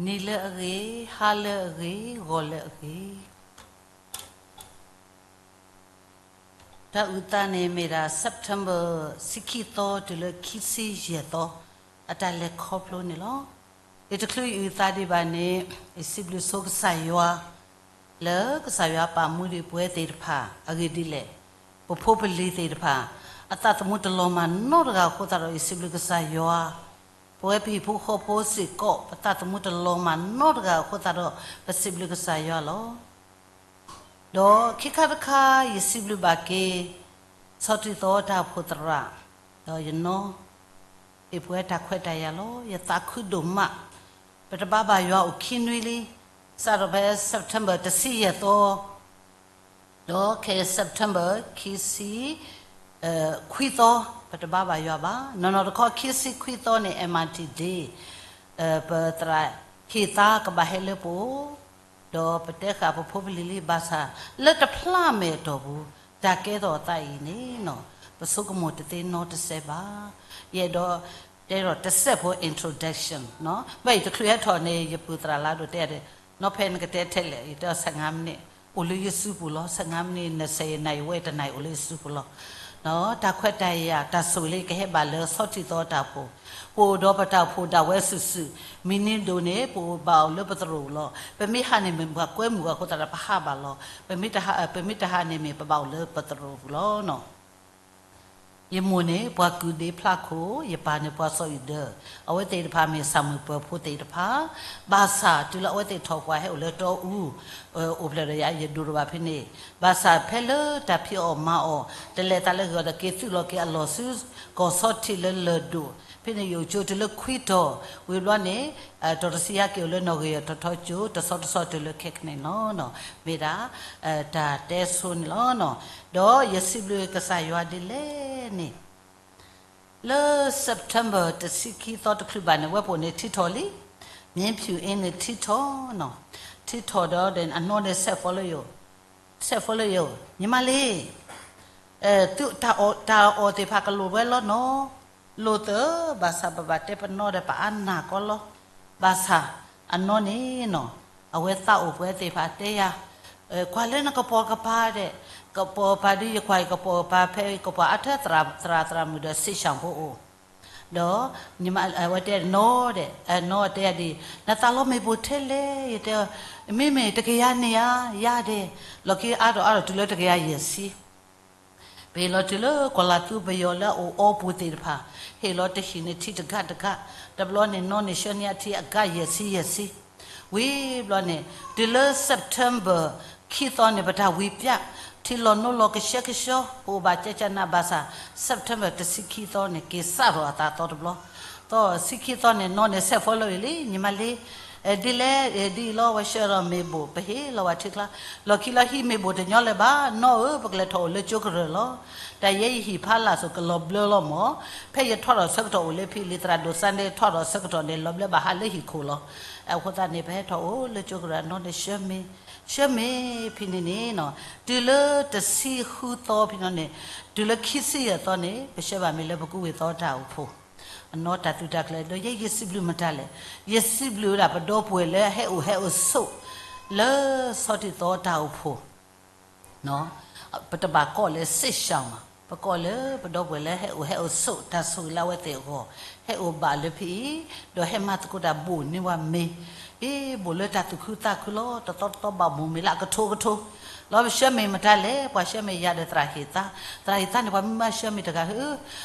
နံၤလၢအဂ့ၤ, ဟါလၢအဂ့ၤ, ဂီၤလၢအဂ့ၤ. တၢ်အုၣ်သးန့ၣ်မ့ၢ်ဒၣ် September ဆံခံသီ တုၤလၢခံဆံယဲၢ်သီ အတၢ်လဲၤခီဖျိန့ၣ်လီၤ. ယတချုးယအုၣ်သးဒံးဘၣ်န့ၣ် ယစံးဘျုးဆိကစၢ်ယွၤ လၢကစၢ်ယွၤပာ်မူဒံးပဝဲသ့ၣ်တဖၣ် အဂ့ၢ်ဒ်လဲၣ်, ပဖိပလံၤသ့ၣ်တဖၣ် အသးသမူတလီၤမၢ်နီတဂၤအဃိသတးဒီး ယစံးဘျုးကစၢ်ယွၤ, ပဝဲပဟံၣ်ဖိဃီဖိစ့ၢ်ကီး ပသးသမူတလီၤမၢ်နီတဂၤအဃိသတးဒီး ပစံးဘျုးကစၢ်ယွၤလီၤ. ဒီးခံခါတခါ ယစံးဘျုးဘၣ်က့ၤ ဆီၣ်တံၢ်သီတၢ်အိၣ်ဖှိၣ်သရၣ်, ဒီးယနီၢ် ဟ့ၣ်ပှဲၤတၢ်ခွဲးတၢ်ယာ်လီၤ. ယသးခုဒိၣ်မး, ပတဘါဘၣ်ယွၤအိၣ်ခံနွံလံ, စးထီၣ်ဖဲ September တဆံယဲၢ်သီ ဒီးခဲအံၤ September ခံဆံခွံသီ ပတဘါဘၣ်ယွၤဘၣ်. နီၢ်နီၢ်တခီ ခံဆံခွံသီန့ၣ် MRT Day, ပသရၣ်ဟ့ၣ်သါကဘၣ်ဟဲလၢပအိၣ်, ဒီးပတဲဃာ်ပဖိပလံၤလံ ဘၣ်ဆၣ်လၢတဖျါမဲာ်အတီၢ်ပူၤ တၢ်ကဲထီၣ်အသးအံၤန့ၣ် ပဆိကမိၣ်တသ့နီတစဲးဘၣ်. ယအဲၣ်ဒိးတဲထီၣ်တစဲးဖိ introduction, ဘၣ်ယတချုးဟဲထီၣ်န့ၣ် ယပုၢ်သရၣ်လၢဒိၣ်တဲဒီး နီၢ်ဖဲနကတဲထဲလဲၣ်, ယတဲအီၤ ဆယ့်ငါးမိနစ်, အိၣ်လၢယစုပူၤလီၤ, ဆယ့်ငါးမိနစ်, နဆယ်နာရီဝဲ တနာ်အံၤအိၣ်လၢယစုပူၤလီၤ. တၢ်ခွဲးတၢ်ယာ် တၢ်ဆိၣ်ဂ့ၤလၢယကဟဲဘၣ်လၢဆီၣ်တံၢ်သီတၢ်အိၣ်ဖှိၣ်, ပအိၣ်ဒီးပတၢ်အိၣ်ဖှိၣ်ဒၣ်ဝဲစုာ်စုာ်, မံၤနံၤဒိၣ်န့ၣ် ပအိၣ်ဘၣ်အိၣ်လၢပသရိာ်ပူၤလီၤ. ပမ့ၢ်ဟးန့ၣ်မ့ၢ်ပှၤကွဲမုာ်အဃိသတးဒီး ပဟးဘၣ်လီၤ. ပမ့ၢ်တဟးန့ၣ်မ့ၢ်ပဘၣ်အိၣ်လၢပသရိာ်ပူၤလီၤ. ယမိၢ်န့ၣ် ပှၤကုၢ်ဒ့ဖျါခိၣ်, ယပၢ်န့ၣ်ပှၤစီၤအံၤဒၢး, အဝဲသ့ၣ်တဖၣ်မ့ၢ်ဆၣ်မုၢ်ပၢၤဖိသ့ၣ်တဖၣ်, ဘၣ်ဆၣ်တုၤလၢအဝဲသ့ၣ်ထီၣ်ပှၤဟဲအိၣ်လၢတီအူ, အိၣ်ဖျဲၣ်ဒီးယၤ ယဒိၣ်ထီၣ်ဘၣ်ဖဲန့ၣ်, ဘၣ်ဆၣ်ဖဲလၢတၢ်ဖံးအီၣ်မၤအီၣ် တလဲၤသးလၢဂ့ၤအီၤဒီး က့ၤသုးလီၤက့ၤအလီၢ်ဆူ ကီၢ်ဆီထံးလၢလၢၢ်ဒိၣ်, ဖဲန့ၣ်ယအိၣ်ကၠိတုၤလၢခွံတီၤ, ဝံၤဘျီန့ၣ် တီၤတဆံယါက့ၤအိၣ်လၢနီၣ်ဂံၢ်အီၤထီၣ်ထီကၠိ တဆီတဆီတုၤလၢခဲကနံၣ်လီၤ. မ့ၢ်ဒၣ် တၢ်တဲဆိန့ၣ်လီၤ. ဒီးယစံးဘျုးကစၢ်ယွၤဒ်လဲၣ်န့ၣ်, လၢ September တဆံခံသီတချုးဘၣ်န့ၣ် ဝဲပအိၣ်န့ၣ်ထံထီၣ်လံ, မ့ၢ်ဖၠူၣ်အ့န့ၣ်ထံထီၣ်နီၤ, ထံထီၣ်ဒီးအနီၢ်န့ၣ် ဆဲးဖိလၢယိာ်, ဆဲးဖိလၢယိာ် ညီမလေး, သုတၢ်အီၣ်သ့ၣ်တဖၣ်ကလိၣ်ဝဲလီၤနီၤ, လိၣ်သၢဘၣ်ဆၣ် ပဘၣ်တဲပနီၣ်ဒီးပအါနၢ်ကီလီၤ. ဘၣ်ဆၣ်အနီၢ်န့ၣ်နီၤ, အဝဲသးအိၣ်ပှဲၤသ့ၣ်တဖၣ်တဲယၤ, ကွၢ်လၢနကပိာ်ကပၤဒဲး, ကပိာ်ကပၤဒ်ယကွၢ်အံၤ ကပိာ်ကပၤဖဲကပိာ်အါထၢၣ် သရၣ်သရၣ်မုၣ်ဒီး စ့ၣ်ဆၣ်ဖိအိၣ်, ဒီး အဝဲတဲနီၢ်ဒဲး, နီၢ်တဲယၤဒ်အံၤ, နသးလီမ့ၢ်ဘိၣ်ထဲလဲၣ်, ယတဲ, မ့မ့ၢ်တကယၤန့ၣ်ဧါ, ယၤဒဲး, လီၢ်ခံအါထီၣ်အါထီၣ်တုၤလၢတကယၤယဲၢ်ဆံ ပဟ့ၣ်လီၤတုၤလၢကီၢ်လၤသူပယီၤလၢအအိၣ်အီပူၤသ့ၣ်တဖၣ်, ဟ့ၣ်လီၤတဟံၣ်န့ၣ်ထံတကးတကး, တဘျီန့ၣ် နီၢ်န့ၣ်ဆှၢန့ၢ်အထံအကးယဲၢ်ဆံယဲၢ်ဆံ, ဝံၤဘျီန့ၣ် တုၤလၢ September ခံသီန့ၣ် ပတၢ်ဝံၤပျး, ထံလီၤနိလီၤကဆှဲကဆှီ, ပအိၣ်ဘၣ်ကကနးဘၣ်ဆၣ် September တဆံခံသီန့ၣ် က့ၤစးထီၣ်အသးသီတဘျီ, သီဆံခံသီန့ၣ် နီၢ်န့ၣ်ဆဲးဖိလၢအံၤလံ ညီမလေး, ဒ်လဲၣ်, ဒ်အံၤလီၤ ဝဲဆှၢဒီးမ့ၢ်ဘိၣ် ပဟ့ၣ်လီၤဝဲထံချါ, လီၢ်ခံလၢဟံးမ့ၢ်ဘိၣ်တညီလၢၤဘၣ်, နီၢ်ဧၢ ပကလဲၤထီၣ်အိၣ်လၢကၠိကရၢၢ်လီၤ. တၢ်ယဲယဟံၣ်ဖးလာ်စိၤကလီၤဘျၢလီၤမၢ်, ဖဲယထီၣ်ထီၣ်ဆၢကတီၢ်အိၣ်လၢဖံလံ သရၣ်ဒိၣ်စါန့ၣ် ထီၣ်ထီၣ်ဆၢကတီၢ်န့ၣ် လီၤဘျၢဘၣ်ဟးလၢဟံၣ်ခိၣ်လီၤ. အဃိသတးန့ၣ် ပဟဲထီၣ်အိၣ်လၢကၠိကရၢၢ် နီၢ်န့ၣ်ဆှၢမ့ၢ်, ဆှၢမ့ၢ်ဖဲန့ၣ်န့ၣ်နီၤ, တုၤလၢတဆံဃုသီဖဲန့ၣ်, တုၤလၢခံဆံယဲၢ်သီန့ၣ် ပဆှၢဘၣ်မ့ၢ်လၢပကူဝ့ၢ်သီတၢ်အိၣ်ဖှိၣ် အနီၢ်တၢ်သုးတၢ်ကျဲၤ ဒီးယဲယစံးဘျုးမတၤလဲၣ်, ယစံးဘျုးဝဲဒၣ်ပဒီပုၢ်ဝဲၢ်လၢဟဲအိၣ်ဟဲအိၣ်ဆိး လၢဆီၣ်တံၢ်သီတၢ်အိၣ်ဖှိၣ် ပတဘၣ်ကိးလၢ စ့ၣ်ရှၣ်မး, ပကိးလၢပဒီပုၢ်ဝဲၢ်လၢဟဲအိၣ်ဟဲအိၣ်ဆိး တၢ်ဆိၣ်ဂ့ၤလၢအဝဲသ့ၣ်အဂီၢ်, ဟဲအိၣ်ဘၣ်လၢဖဲအံၤ, ဒီးဟဲမၤသကိးတၢ်ဘိၣ်န့ၢ်ဝဲမ့ၤ, အ့ ဘိၣ်လၢတၢ်သူၣ်ခုသးခုလီၤ. တသီတသီဘၣ်မူမ့ၤလၢအကထိကထိ, လီၤပဆှၢမ့ၢ်မတၤလဲၣ်, ပှၤဆှၢမ့ၢ်ယၤဒီးသရၣ်ဟ့ၣ်သါ, သရၣ်ဟ့ၣ်သါန့ၣ် ပှၤမ့ၢ်မၤဆှၢမ့ၢ်တဂၤဧၢ,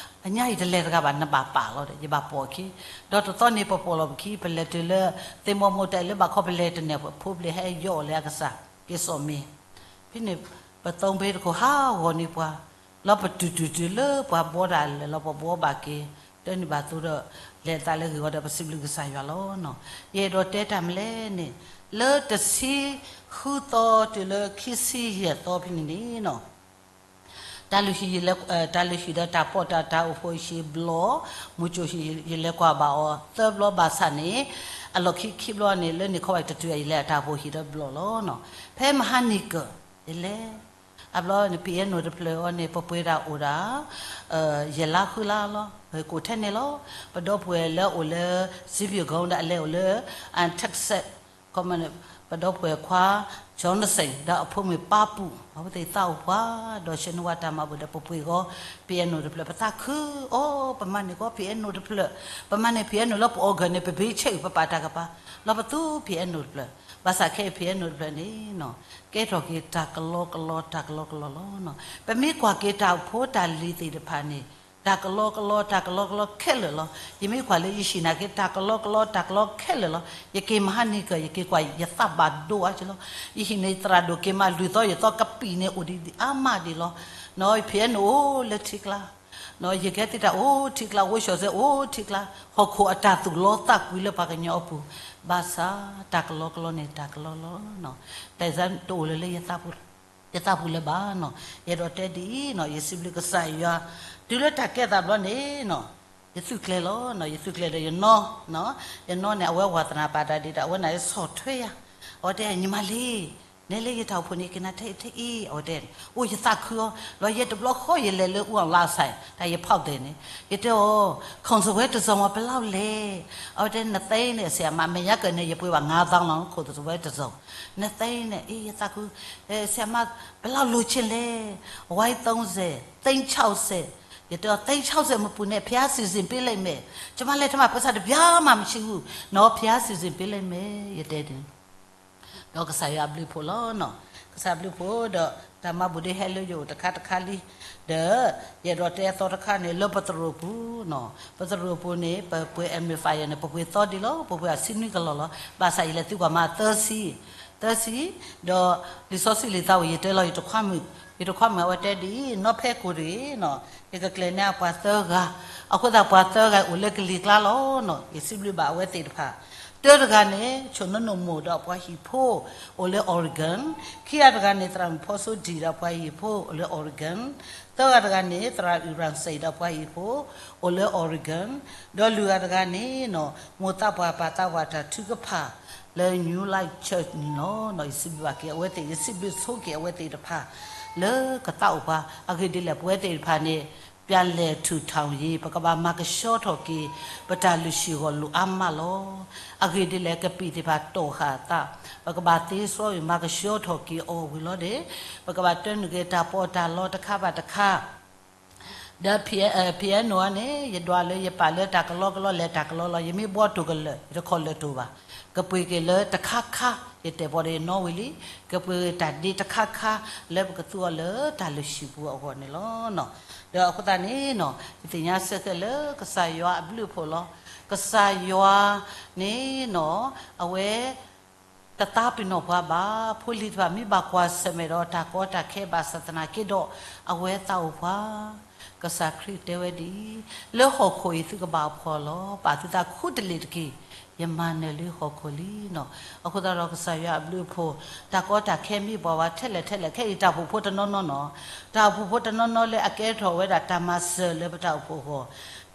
အညါအံၤတလဲၤတဂၤဘၣ် နဘၣ်ပာ်လီၤဒီး ယဘၣ်ပိာ်ခံ, ဒီးတသီန့ၣ်ပပိာ်လီၤပခံ ပလဲၤတုၤလၢ သ့ၣ်မီမိၢ်တၢ်အံၤလၢဘၣ်ခီပလဲၤတန့ၢ် ဖိပလံၤဟဲယီၢ်အီၤလၢအကစၢ် က့ၤစိာ်မ့ၤ, ဖဲန့ၣ် ပသုံးဘီတခိၣ်ဟးဂီၤန့ၢ်ပှၤ, လီၤပတုၤတုၤတုၤလၢပှၤဘှီတၢ်လဲၤလီၤ ပဘှီဘၣ်က့ၤ, တၢ်န့ၣ်ဘၣ်သိဒီး လဲၤသးလၢဂ့ၢ်ဝီဒီး ပစံးဘျုးကစၢ်ယွၤလီၤနီၤ. ယအဲၣ်ဒိးတဲတၢ်မနုၤလဲၣ်န့ၣ်, လၢတဆံဃုသီတုၤလၢခံဆံယဲၢ်သီဖဲန့ၣ်န့ၣ်နီၤ တၢ်လုၢ်ဟံၣ်ယလဲၤ, တၢ်လုၢ်ဟံၣ်ဒီးတၢ်ပီးတၢ် တၢ်အိၣ်ဖှိၣ်ဟံၣ်ဘျီၣ်, မုၢ်ကၠိၣ်ဟံၣ် ယလဲၤကွၢ်ဘၣ်အီၤသၢဘျီဘၣ်ဆၣ်န့ၣ်, အလီၢ်ခံခံဘျီန့ၣ် လၢန့ၣ်ခီဘၣ်တတုၤ ယလဲၤအတၢ်အိၣ်ဖှိၣ်ဟံၣ်ဒီးဘျီၣ်လီၤနီၤ. ဖဲမဟါနံၤကၢၢ် ယလဲၤ, အဘျီန့ၣ် ပံၤအဲနိၣ်တဖျၢၣ်အီၤန့ၣ် ပပှ့ၤတၢ်အိၣ်ဒၣ် ယဲၢ်လါဃုလါလီၤ. ဟဲကိးထဲန့ၣ်လီၤ. ပဒီပုၢ်ဝဲၢ်လၢအိၣ်လၢ စံးပယိၤကီၢ် ဒီးအလဲၤအိၣ်လၢ Texas, ပဒီပုၢ်ဝဲၢ်ခွါ Johnson ဒီးအဖိမုၣ်ပၢ်ပူၣ် အဝဲသ့ၣ်သးအိၣ်ပှၤ, ဒီးဆှၢန့ၢ်ဝဲတၢ်မၤဘူၣ်ဒီးပပှ့ၤဂီၤ piano တဖျၢၣ် ပသးခု, အိ ပမၤန့ၢ်ကီ piano တဖျၢၣ်, ပမၤန့ၢ် piano လၢပ organ န့ၣ် ပဘ့ၣ်ဆဲးအုး ပပာ်တၢ်ကပၤ, လီၤပသူ piano တဖျၢၣ်, ဘၣ်ဆၣ်ခဲအံၤ piano တဖျၢၣ်န့ၣ် ကဲထီၣ်က့ၤတၢ်ကလီကလီ တၢ်ကလီကလီလီၤ. ပမ့ၢ်ကွၢ်က့ၤတၢ်အိၣ်ဖိတၢ်လံၤသ့ၣ်တဖၣ်န့ၣ် တၢ်ကလီကလီ တၢ်ကလီကလီခဲလၢာ်လီၤ. ယမ့ၢ်ကွၢ်လၢယဟံၣ်နာ်က့ တၢ်ကလီကလီ တၢ်ကလီခဲလၢာ်လီၤ. ယက့ၤမဟါန့ၣ်ကၢၢ် ယက့ၤကွၢ် ယသးဘၣ်ဒိအါက့လီၤ. ယဟံၣ်န့ၣ်သရၣ်ဒိၣ်က့ၤမး လုၢ်သီယသီကပံာ်န့ၣ် အိၣ်ဒံးဒံးအါမးဒံးလီၤ. နီၢ် ဖံးအဲၣ်နိၣ်အိၣ်လၢထံကျါ, နီၢ် ယကဲသ့ၣ်တၢ်အိၣ်ထံကျါ ဝိၢ်စီၣ်စဲအိၣ်ထံကျါ, ဟီၣ်ခိၣ်အတၢ်သူၣ်လီသးကွံလၢပှၤကညီအပူၤ, ဘၣ်ဆၣ်တၢ်ကလီကလီန့ၣ် တၢ်ကလီလီၤ. တၢ်အံၤတအိၣ်လၢၤလၢ ယသးပူၤလၢၤဘၣ်နီၢ်. ယအဲၣ်ဒိးတဲဒ်အံၤနီၢ်, ယစံးဘျုးကစၢ်ယွၤ တုၤလၢတၢ်ကဲသးဘျီန့ၣ်နီၢ်, ယသုးကျဲၤလီၤနီၢ်, ယသုးကျဲၤဒီးယနီၢ်, ယနီၢ်န့ၣ် အဝဲဝးသနၢ်ပာ်တၢ်ဒ်ဒီး အဝဲန့ၣ်ဆီၣ်ထွဲယၤ, အဝဲတဲ ညီမလေး, နဲလၢယတၢ်အိၣ်ဖှိၣ်န့ၣ် ကနၣ်ထဲအံၤထဲအံၤ အဝဲတဲ, အိၣ်ယသးခုအီၤ, လီၤယဲတဘျီဃီယလဲၤလၢအူအီၣ်လါစဲး တၢ်ယဖီၣ်ဒဲးန့ၣ်, ယတဲအီၤ, ခုံးစဝဲတစုံမ့ၢ်ဘယ်လောက်လဲၣ်, အဝဲတဲ နှစ်သိန်းန့ၣ် ဆရာမ, မ့ၢ်ယကန့ၣ် ယပှ့ၤဘၣ် ငါးသောင်းလီၤ, ခုံးစဝဲတစုံ, နှစ်သိန်းန့ၣ် အ့ ယသးခု, ဆရာမ, ဘယ်လောက်လိုချင်လဲၣ်, ဝါသီးစဲး, သိန်းခြောက်ဆယ်, ယတဲအီၤ သိန်းခြောက်ဆယ် မပူၤန့ၣ် ဘုရားစီစဉ်ပေးလိမ့်မယ်, ကျမလက်ထဲမှာပိုက်ဆံတစ်ပြားမှမရှိဘူး, နော်, ဘုရားစီစဉ်ပေးလိမ့်မယ်, ယတဲဒ်န့ၣ် ဒီးကစၢ်ယွၤအဘျုးအဖှိၣ်လီၤနီၢ်, ကစၢ်ဘျုးဖှိၣ်ဒီး တၢ်မၤဘူၣ်ဒ်ဟဲလၢယအိၣ်တခါတခါလံ, ဒီးယအဲၣ်ဒိးတဲအသီတခါန့ၣ် လၢပသရိာ်ပူၤနီၢ်, ပသရိာ်ပူၤန့ၣ် ပပှ့ၤ amplifier န့ၣ် ပပှ့ၤသီဒံးလီၤ, ပပှ့ၤအဆံနွံကလီၢ်လီၤ, ဘၣ်ဆၣ်ယလဲၤသံကွၢ်မးသၢဆံ, သၢဆံ, ဒီးလံာ်စီဆှံလံာ်သးဝံၣ် ယတဲလီၤ ယတခွါမုၣ်, ယတခွါမုၣ်အဝဲတဲဒ်အံၤ, နီၢ် ဖဲကိၣ်တဂ့ၤနီၢ်, ယကကျဲၤန့ၢ်အပှၤသၢဂၤ, အဃိသတးပှၤသၢဂၤအိၣ်လၢကလံၤကျါလီၤနီၢ်, ယစံးဘျုးဘၣ်အဝဲသ့ၣ်တဖၣ် တၢတဂၤန့ၣ် ဆိၣ်နီၢ်နီၢ်မိၢ်ဒီးအပှၤဟံၣ်ဖိ အိၣ်လၢ Oregon, ခံဂၤတဂၤန့ၣ် သရၣ်မုၣ်ဖီစိဒံၣ်ဒီးအပှၤဟံၣ်ဖိ အိၣ်လၢ Oregon, သၢဂၤတဂၤန့ၣ် သရၣ်အုၣ်ရၣ်စံၣ်ဒီးအပှၤဟံၣ်ဖိ အိၣ်လၢ Oregon, ဒီးလွံၢ်ဂၤတဂၤန့ၣ်နီၢ် မိၢ်သးပှၢ်ပၢ်သးပှၢ်တၢ်ထုကဖၣ် လၢ New Life Church န့ၣ်လီၤ. ယစံးဘျုးဘၣ်က့ၤအဝဲသ့ၣ်, ယစံးဘျုးဆိက့ၤအဝဲသ့ၣ်တဖၣ် လၢကသးအိၣ်ပှၤ, အဂ့ၢ်ဒ်လဲၣ် ပဝဲသ့ၣ်တဖၣ်န့ၣ် ပြန်လည်ထူထောင်ရေး ပကဘၣ်မၤကဆှီထီၣ်က့ၤ ပတၢ်လုၢ်ဟံၣ်အဂီၢ်လိာ်အါမးလီၤ. အဂ့ၢ်ဒ်လဲၣ် ကပံာ်သ့ၣ်တဖၣ်တီၢ်ဃာ်အသး, ပကဘၣ်သ့စီဝံၤ မၤကဆှီထီၣ်က့ၤအီၤဝံၤလီၤဒီး ပကဘၣ်တၢနုာ်က့ၤတၢ်ပီးတၢ်လီတခါဘၣ်တခါ ဒီး ဖံးအဲၣ်နိၣ်န့ၣ် ယဒွးလၢယပာ်လၢတၢ်ကလီကလီ လဲၤတၢ်ကလီလီၤ, ယမ့ၢ်ဘှီတိၢ်ကလၢာ် ယတခိးလၢာ်တိၢ်ဘၣ်, ကပှ့ၤက့ၤလၢတခါခါ, ယတဲာ်ပီဒီးယနီၣ်ဝံၤလံ, ကပှ့ၤတၢ်ဒ့တခါခါ လၢပကသူအီၤလၢတၢ်လုၢ်ဟံၣ်ပူၤအဂီၢ်န့ၣ်လီၤ. ဒီးအဃိသတးန့ၣ်နီၢ်, ယသ့ၣ်ညါဆၢဃဲလၢကစၢ်ယွၤအဘျုးအဖှိၣ်လီၤ. ကစၢ်ယွၤန့ၣ်နီၢ်, အဝဲ တသးပ့ၤနီၣ်ပှၤဘၣ်, ဖိလံၤတဖၣ်မ့ၢ်ဘၣ်ကွၢ်ဆၢၣ်မဲာ်ဒီးတၢ်ကီတၢ်ခဲဘၣ်ဆၣ်သနာ်က့ဒီး အဝဲသးအိၣ်ပှၤ, ကစၢ်ခရံာ်တဲဝဲဒ်အံၤ, လၢဟီၣ်ခိၣ်အံၤသုကဘၣ်ဖှီၣ်လီၤ, ပာ်သုသးခူတလ့ၢ်တက့ၢ်, ယမၤနၢၤလၢဟီၣ်ခိၣ်လံနီၢ်. အဃိသတးဒီးကစၢ်ယွၤအဘျုးအဖှိၣ်, တၢ်ကီတၢ်ခဲမ့ၢ်ဘၣ်ပှၤထဲလဲၣ်ထဲလဲၣ်, ခဲအံၤတၢ်အိၣ်ဖှိၣ်ဖိတနီၤနီၤနီၢ်, တၢ်အိၣ်ဖှိၣ်ဖိတနီၤနီၤလၢအကဲထီၣ်ဝဲဒၣ်တၢ်မၤစၢၤလၢပတၢ်အိၣ်ဖှိၣ်အဂီၢ်,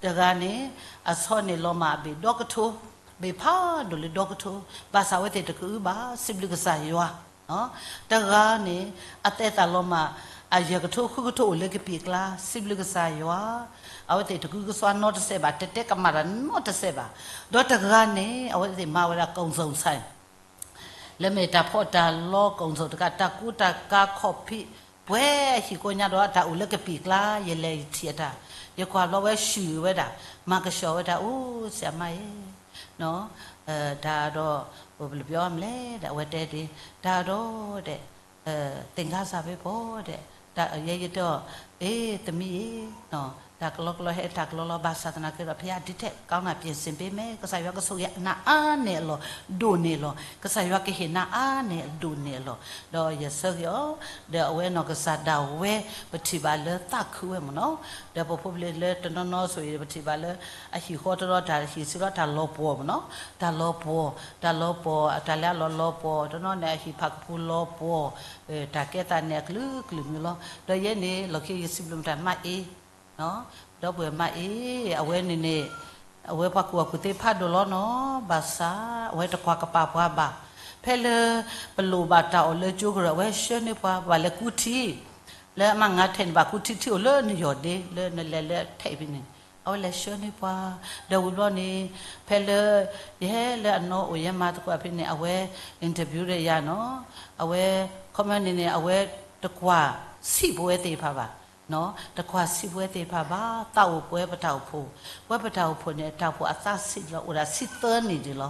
တဂၤန့ၣ် အဆီန့ၣ်လီၤမၢ်အဘ့ၣ်ဒီကထိ ဘ့ၣ်ဖးဒိၣ်လၢဒီကထိ, ဘၣ်ဆၣ်အဝဲသ့ၣ်တကအုဘၣ်, စံးဘျုးကစၢ်ယွၤ. တဂၤန့ၣ် အသဲသးလီၤမၢ် အယဲၢ်ကထိဃုကထိအိၣ်လၢကပံာ်ကျါ, စံးဘျုးကစၢ်ယွၤ. အဝဲသ့ၣ်တကအုကစွါနီတစဲးဘၣ်, တတဲကမၣ်တၢ်နီတစဲးဘၣ်. ဒီးတဂၤန့ၣ် အဝဲသ့ၣ်မၤဝဲဒၣ် ကိၣ်စိၣ်ဆဲး လၢမ့ၢ်တၢ်ဖီၣ်တၢ်လီကိၣ်စိၣ်တကး တၢ်ကူတၢ်ကၤခီၣ်ဖံး ပှဲၤအဟံၣ်ကိးညါဒီး တၢ်အိၣ်လၢကပံာ်ကျါ, ယလဲၤယထံၣ်အတၢ်, ယကွၢ်ဘျီဝဲဆူၣ်ဝဲဒၣ်, မၤကဆှီဝဲဒၣ်, အိၣ် ဆရာမရယ်, တၢ်ဒီး ပလၢပျီမလဲၣ်ဒီး အဝဲတဲဒ်, တၢ်ဒီး သင်္ခါစာပေးပေါ့ ဒီး ယဲယတဲအီၤ, အ့ သမီးအံၤ, တၢ်ကလီကလီဟဲတၢ်ကလီလီၤ ဘၣ်ဆၣ်သနာ်က့ဒီး ဘုရား ဒ်ထက်ကောင်းတာ ပြင်ဆင်ပေးမယ်, ကစၢ်ယွၤကဆိၣ်ဂ့ၤနၤအါန့ၢ်အလီၢ်, ဒိၣ်န့ၢ်အလီၢ်, ကစၢ်ယွၤကဟ့ၣ်နၤအါန့ၢ်အဒိၣ်န့ၢ်အလီၢ်, ဒီးယဆၢဂ့ၤအီၤ, ဒီးအဝဲနီၢ်ကစၢ်ဒၣ်ဝဲ ပထံၣ်ဘၣ်လၢသးခုဝဲမ့ၢ်နီၤ, ဒီးပဖိပလံၤလၢတနီၤနီၤဆိၣ်ဂ့ၤ ပထံၣ်ဘၣ်လၢ အဟံၣ်ဃီတရီတၢ်ဟံၣ်စုလီၤ တၢ်လီၤပှီၢ်မ့ၢ်နီၤ, တၢ်လီၤပှီၢ်, တၢ်လီၤပှီၢ်, တၢ်လၢအလီၢ်လီၤပှီၢ်, တနီၤန့ၣ် အဟံၣ်ဖးကပူၤလီၤပှီၢ်, တၢ်ကဲသးန့ၣ်အကလုာ်ကလုာ်မ့ၢ်လီၤ. ဒီးယဲန့ၣ် လီၢ်ခံယစံးဘျုးမတၤမးအ့, ဒီပုၢ်ဝဲၢ်မးအ့, အဝဲန့ၣ်န့ၣ် အဝဲပှၤကူၣ်ဘၣ်ကူၣ်သ့ဖးဒိၣ်လီၤနီၤ, ဘၣ်ဆၣ် အဝဲတကွၢ်ကပာ်ပှၤဘၣ်. ဖဲလၢ ပလိၣ်ဘၣ်တၢ်အီၣ်လၢကၠိကရၢၢ် အဝဲဆှၢန့ၢ်ပှၤ ပဘၣ်လဲၤကူထံ, လၢအမၤငါထဲန့ၣ် ဘၣ်ကူထံထံအိၣ်လၢနယီၢ်ဒ့ လၢနလဲၤလၢထဲးဖဲန့ၣ် အဝဲလဲၤဆှၢန့ၢ်ပှၤ, ဒီးဝံၤဘျီန့ၣ် ဖဲလၢ ယဟဲလၢအနီၢ်အိၣ်ယဲမၤသကိးဖဲန့ၣ် အဝဲ interview ဒီးယၤနီၤ, အဝဲ comment န့ၣ်န့ၣ် အဝဲတကွၢ်ဆံးပဝဲသ့ၣ်တဖၣ်ဘၣ်, တကွၢ်ဆံးပဝဲသ့ၣ်တဖၣ်ဘၣ်, သးအိၣ်ပဝဲပတၢ်အိၣ်ဖှိၣ်, ပဝဲပတၢ်အိၣ်ဖှိၣ်န့ၣ် တၢ်အိၣ်ဖှိၣ်အသးဆံးလီၤ အိၣ်ဒၣ်ဆံသၢနံၣ်ဒံးလီၤ.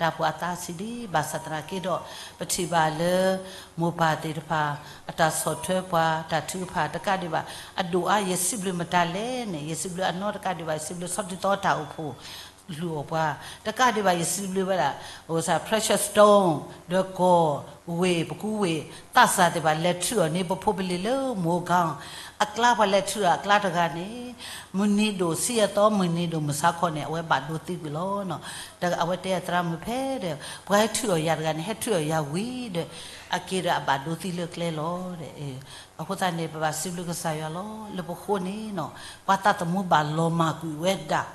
တၢ်အိၣ်ဖှိၣ်အသးဆံးလံ ဘၣ်ဆၣ်သနာ်က့ဒီး ပထံၣ်ဘၣ်လၢ မိၢ်ပၢ်သ့ၣ်တဖၣ် အတၢ်ဆီၣ်ထွဲပှၤ တၢ်ထုကဖၣ်တကးဒံးဘၣ်, အဒိၣ်အါ ယစံးဘျုးမတၤလဲၣ်န့ၣ် ယစံးဘျုးအနီၢ်တကးဒံးဘၣ်, ယစံးဘျုးဆီဒံသီတၢ်အိၣ်ဖှိၣ် လူၤအီၣ်ပှၤ, တကးဒံးဘၣ် ယစံးဘျုးဝဲဒၣ် precious stone ဒီးကီၢ်ဝ့ၢ် ပကူဝ့ၢ် သးစၢ်သ့ၣ်တဖၣ် လဲၤထုးအီၤန့ၣ် ပဖိပလံၤလၢမိၢ်ကီၢ် အကျါ ပှၤလဲၤထုးအီၤအကျါတဂၤန့ၣ် မုၢ်နံၤဒိၣ်ဆံအသီ မုၢ်နံၤဒိၣ်မုၢ်ဆါခီန့ၣ် အဝဲဘၣ်ဒိသံကွံာ်လီၤ. အဝဲတဲအသရၣ်မုၣ်ဖဲဒီး ပှၤဟဲထုးအီၤယၤတဂၤန့ၣ် ဟဲထုးအီၤယၤဝံၤဒီး အက့ၤဒီးအဘၣ်ဒိသံလၢကျဲလီၤ. အဃိသတးန့ၣ် ပဘၣ်စံးဘျုးကစၢ်ယွၤလီၤ. လၢပဃိန့ၣ်နီၤ ပှၤသးသမူဘၣ်လီၤမၢ်ကွံာ်ဝဲဒၣ်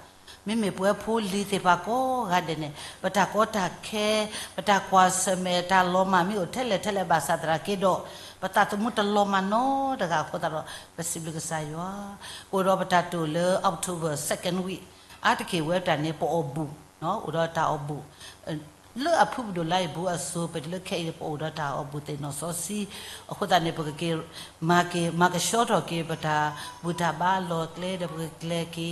မ့မ့ၢ်ပဝဲဖိလံၤသ့ၣ်တဖၣ်ကိးဂၤဒဲးန့ၣ် ပတၢ်ကီတၢ်ခဲ ပတၢ်ကွၢ်ဆၢၣ်မဲာ် တၢ်လီၤမၢ်မ့ၢ်အိၣ်ထဲလဲၣ်ထဲလဲၣ်ဘၣ်ဆၣ်သနာ်က့ဒီး ပသးသမူတလီၤမၢ်နီတဂၤအဃိသတးဒီး ပစံးဘျုးကစၢ်ယွၤ, အိၣ်ဒီးပတၢ်တိာ်လၢ October second week အါတက့ၢ်ဝဲတၢ်န့ၣ် ပအီၣ်ဘူၣ်, အိၣ်ဒီးတၢ်အီၣ်ဘူၣ် လၢအဖုပဒိၣ်လါအံၤဘူးအစိၤ ပလၢခဲအံၤ ပအိၣ်ဒီးတၢ်အီၣ်ဘူၣ်သ့ၣ်နီၣ်စီဆှံ, အဃိသတးန့ၣ် ပကက့ၤ မၤက့ၤ မၤကဆှီထီၣ်က့ၤ ပတၢ်ဘူၣ်တၢ်ဘါအလီၢ်အကျဲဒီး ပကကျဲၤက့ၤ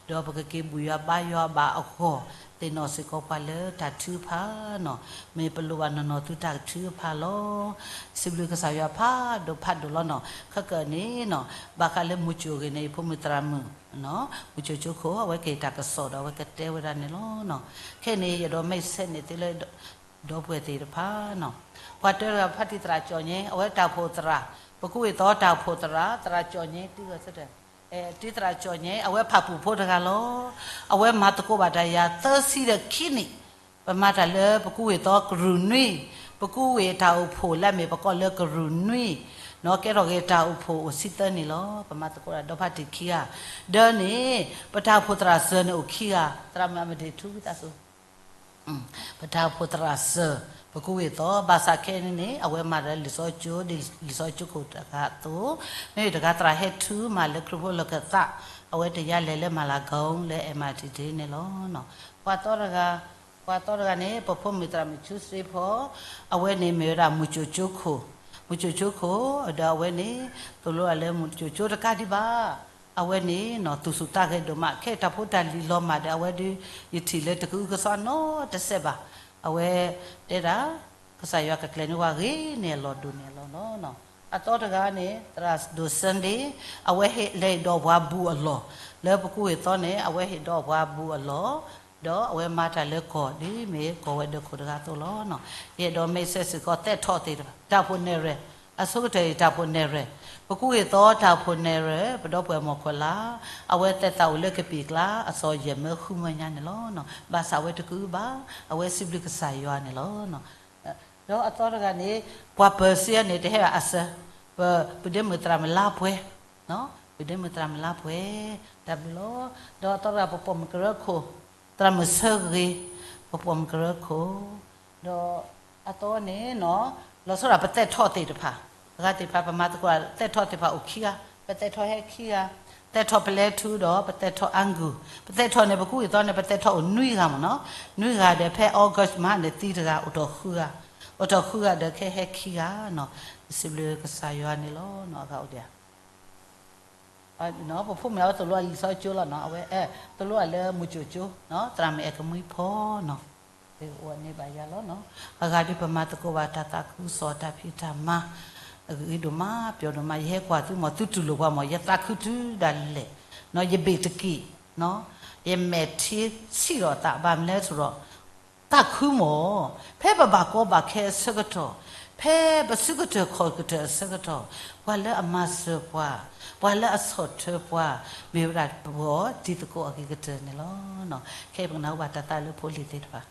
ဒီးပကက့ၤဘူၣ်ယွၤဘါယွၤဘၣ်အဂီၢ် သ့ၣ်နီၣ်စ့ၢ်ကီးပှၤလၢတၢ်ထုကဖၣ်နီၤ, မ့ၢ်ပလိၣ်ဘၣ်နီၢ်နီၢ်သုတၢ်ထုကဖၣ်လီၤ. စံးဘျုးကစၢ်ယွၤဖးဒိၣ်ဖးဒိၣ်လီၤနီၤ, ခဲကနံၣ်အံၤနီၤ ဘၣ်ဃးလၢမုၢ်ကၠိၣ်ဂ့ၤန့ၣ် ယဖိမုၣ်သရၣ်မုၣ် မုၢ်ကၠိၣ်ကၠိခိၣ် အဝဲက့ၤတၢ်ကစီၣ်ဒီး အဝဲကတဲဝဲဒၣ်န့ၣ်လီၤ. ခဲအံၤန့ၣ် ယအဲၣ်ဒိးမ့ၢ်ဆဲးန့ၢ်သုလၢ ဒီပုၢ်ဝဲၢ်သ့ၣ်တဖၣ်နီၤ, ပှၤတၢတဂၤဖါတံၢ်သရၣ်ကၠီၣ်ညဲ အဝဲတၢ်အိၣ်ဖှိၣ်သရၣ်, ပကူဝ့ၢ်သီတၢ်အိၣ်ဖှိၣ်သရၣ်, သရၣ်ကၠီၣ်ညဲ တံၤသရၣ်ကၠီၣ်ညဲ အဝဲဖၣ်ပူၣ်ဖိတဂၤလီၤ. အဝဲမၤသကိးဘၣ်တၢ်ယၤသၢဆံဒီးခံနံၣ်, ပမၤတၢ်လၢပကူဝ့ၢ်သီကရူၢ်နွံ, ပကူဝ့ၢ်တၢ်အိၣ်ဖှိၣ်လၢအမ့ၢ်ပကိးလၢကရူၢ်နွံ, နီၤ ကဲထီၣ်က့ၤတၢ်အိၣ်ဖှိၣ်အိၣ်ဆံသၢနံၣ်လီၤ. ပမၤသကိးတၢ်ဒီဖါတံၢ်ခံဂၤ, ဒီးန့ၣ် ပတၢ်အိၣ်ဖှိၣ်သရၣ်စၢၤန့ၣ်အိၣ်ခံဂၤ, သရၣ်မုၣ်အမဒ့ၣ်ထူဝံသးစူၤ ပတၢ်အိၣ်ဖှိၣ်သရၣ်စၢၤ ပကူဝ့ၢ်သီ ဘၣ်ဆၣ်ခဲအံၤန့ၣ် အဝဲမၤဒီးလံာ်စီဆှံကၠိ ဒ်လံာ်စီဆှံကၠိခိၣ်တဂၤအသိး, မ့ၢ်တဂၤသရၣ်ဟဲထုမၤလၢခရံာ်ဖိလီၢ်ခၢၣ်သး, အဝဲတယါလဲၤလၢမၤလၤကီၤလၢ MITT န့ၣ်လီၤ. ပှၤသီတဂၤ, ပှၤသီတဂၤန့ၣ် ပဖိမုၣ်သရၣ်မုၣ်ဆူစ့ဖီ, အဝဲန့ၣ်မ့ၢ်ဝဲဒၣ်မုၢ်ကၠိၣ်ကၠိခိၣ်, မုၢ်ကၠိၣ်ကၠိခိၣ်, ဒီးအဝဲန့ၣ် သိၣ်လိအီၤလၢမုၢ်ကၠိၣ်ကၠိတကးဒံးဘၣ် အဝဲန့ၣ်နီၤ သူၣ်ဆူၣ်သးဂဲၤဒိၣ်မး ခဲအံၤတၢ်ဖိတၢ်လံၤလီၤမၢ်ဒီး အဝဲဒုး ယထံၣ်လၢတကအုကစွါနီတစဲးဘၣ်. အဝဲတဲဒၣ် ကစၢ်ယွၤကကျဲၤန့ၢ်ဝဲဂ့ၤန့ၢ်အလီၢ်ဒိၣ်န့ၢ်အလီၢ်လီၤ. အသီတဂၤန့ၣ် သရၣ်ဒိၣ်စၢဒ့, အဝဲဟ့ၣ်လဲၤဟ့ၣ်ဒီးပှၤဘူၣ်အလီၢ်, လၢပကူဝ့ၢ်သီန့ၣ် အဝဲဟ့ၣ်ဒီးပှၤဘူၣ်အလီၢ်, ဒီးအဝဲမၤတၢ်လၢကီၢ်ဒ်မ့ၢ်ကီၢ်ဝဲၤဒၢးခိၣ်တဂၤအသိးလီၤ. ယအဲၣ်ဒိးမ့ၢ်ဆဲးစ့ၢ်ကီးသဲထီၣ်သ့ၣ်တဖၣ် တၢ်အိၣ်ဖှိၣ်နဲၣ်ရွဲၣ်, အဆိကတၢၢ်အံၤတၢ်အိၣ်ဖှိၣ်နဲၣ်ရွဲၣ်, ပကူဝ့ၢ်သီတၢ်အိၣ်ဖှိၣ်နဲၣ်ရွဲၣ် ပဒီပုၢ်ဝဲၢ်မီၢ်ခွဲးလါ, အဝဲသဲသးအိၣ်လၢကပံာ်ကျါ အစီၤယဲၢ်မၢဃုမၢညါန့ၣ်လီၤ. ဘၣ်ဆၣ်အဝဲတကအုဘၣ်, အဝဲစံးဘျုးကစၢ်ယွၤန့ၣ်လီၤ. ဒီးအသီတဂၤန့ၣ် ပှၤပၢၤစ့အန့ၣ် တဟဲဘၣ်အစၢၤ, ပ ပဒ့မုၣ်သရၣ်မုၣ်လါပှဲၤ, ပဒ့မုၣ်သရၣ်မုၣ်လါပှဲၤ, တၢ်ဘျုးလီၤ. ဒီးအသီတဂၤ ပပိာ်မုၣ်ကရၢခိၣ်, သရၣ်မုၣ်ဆၢဂ့ၤ, ပပိာ်မုၣ်ကရၢခိၣ်, ဒီးအသီန့ၣ်နီၤ လီၤဆီဒၣ်ပသဲထီၣ်သ့ၣ်တဖၣ်, အဂၤသ့ၣ်တဖၣ် ပမၤသကိးသဲထီၣ်သ့ၣ်တဖၣ်အိၣ်ခံဂၤ, ပသဲထီၣ်ဟဲခံဂၤ, သဲထီၣ်ပလဲထူဒီး ပသဲထီၣ်အါဂုၢ်, ပသဲထီၣ်န့ၣ် ပကူဝ့ၢ်သီန့ၣ် ပသဲထီၣ်အိၣ်နွံဂၤမ့ၢ်နီၤ, နွံဂၤဒီးဖဲ August မဟါန့ၣ်သံတဂၤ အိၣ်ထီၣ်ဃုဂၤ, အိၣ်ထီၣ်ဃုဂၤဒီးခဲဟဲခံဂၤနီၤ, စံးဘျုးကစၢ်ယွၤန့ၣ်လီၤ. အဂၤအိၣ်ဒံးဧါ ပဖိမုၣ်အဝဲသိၣ်လိအလံာ်စီဆှံကၠိလီၤနီၤ, အဝဲသိၣ်လိအလၢမုၢ်ကၠိၣ်ကၠိ, သရၣ်မုၣ်အဲၣ်ကမှံဖီနီၤ, အိၣ်န့ၢ်ဘၣ်ယၤလီၤနီၤ. အဂၤဒုးပမၤသကိးဘၣ်တၢ်သးခုကစီၣ်တၢ်ဖံးတၢ်မၤ, အဂ့ၤဒိၣ်မး ပျီဒိၣ်မး, ယဟဲကွၢ်သုမ့ၢ်သုတူၢ်လိာ်ပှၤမ့ၢ် ယသးခုတုၤဒၣ်လဲာ်, ယဘ့ၣ်တက့ၢ်, ယမဲာ်ထံဆံးထီၣ်သး ဘၣ်မနုၤလဲၣ်ဆိုတော့ သးခုမ့ၢ်, ဖဲပဘၣ်ကီဘၣ်ခဲအဆၢကတီၢ်, ဖဲပစုကတၢၢ်ခီၣ်ကတၢၢ်အဆၢကတီၢ်, ပှၤလၢအမၤစၢၤပှၤ, ပှၤလၢအဆီၣ်ထွဲပှၤ, မ့ၢ်ဝဲဒၣ်ပဂီၢ်တံၤသကိးအဂ့ၤကတၢၢ်န့ၣ်လီၤ. ခဲအံၤပကနၢ်ဟူဘၣ်တၢ်သးလၢဖိလံၤသ့ၣ်တဖၣ်